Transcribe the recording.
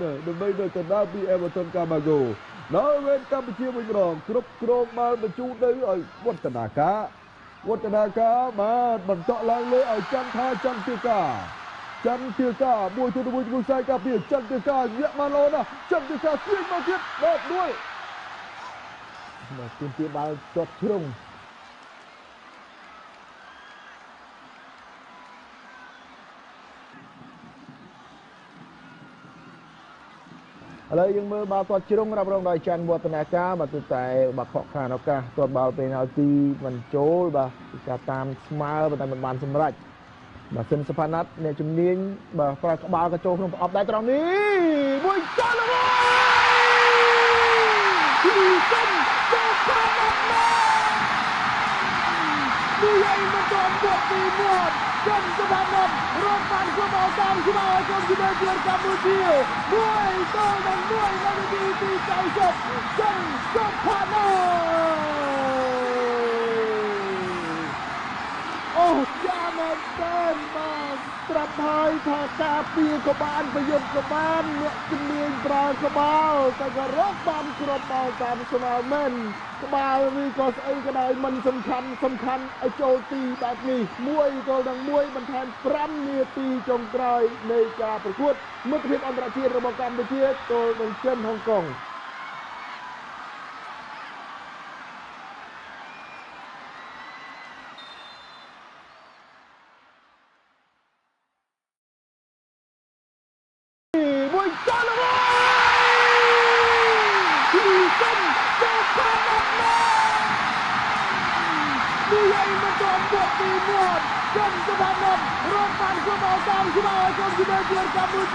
ដើម្បីនៅកណ្ដាលពី Everton Camago ដល់វេនកម្ពុជាវិញម្ដងគ្រប់គ្រងបាល់បញ្ជូនទៅឲ្យវឌ្ឍនាការវឌ្ឍនាការបាទបន្តឡើងលើឲ្យចន្ទថាចន្ទទាកាចន្ទទាកាមួយទៅមួយជាមួយខ្សែការពារចន្ទទាកាញាក់បានល្អណាស់ចន្ទទាកាទាញមកទៀតបាទដួល បាទទាមទារបាល់ជាប់ជ្រុងឥឡូវយើងមើលបាល់ទាត់ជ្រុងរ៉ាប់រងដោយច័ន្ទវឌ្ឍនាការបាទទតែបាទខកខានឱកាសទាត់បាល់ពេលណាល់ទីមិនចូលបាទពីការតាមស្មើប៉ុន្តែមិនបានសម្រេចបាទសិនសុផាណាត់អ្នកជំនាញបាទប្រើក្បាលក៏ចូលក្នុងប្រអប់ដែរត្រង់នេះមួយចលនាទីសិនសុផាណាត់នេះឯងមិនទាន់ពួកទីមាត់ចិនសុផាណាត់រកបានគ្រាប់បាល់តាមស្មើឲ្យក្រុមជំនាញជាតិកម្ពុជា1-1នៅនាទីទី90ចិនសុផាណាត់អូយ៉ាមែនតើបាទត្រាប់ហើយថាការពារក៏បានប្រយុទ្ធក៏បានអ្នកជំនាញប្រើក្បាលតែក៏រកបានគ្រាប់បាល់តាមស្មើមែនក្បាលឬក៏ស្អីក៏ដោយមិនសំខាន់សំខាន់ឲ្យចូលទីបែបនេះ1-1បន្ថែម5នាទីចុងក្រោយនៃការប្រកួតមិត្តភាពអន្តរជាតិរបស់កម្ពុជាទល់នឹងចិនហុងកុងមួយចលនាទីសិនសុផាណាត់នេះឯងមិនទាន់ពួកទីមាត់ចិនសុផាណាត់រកបានគ្រាប់បាល់តាមស្មើឲ្យក្រុមជំនាញជាតិកម្ពុជា។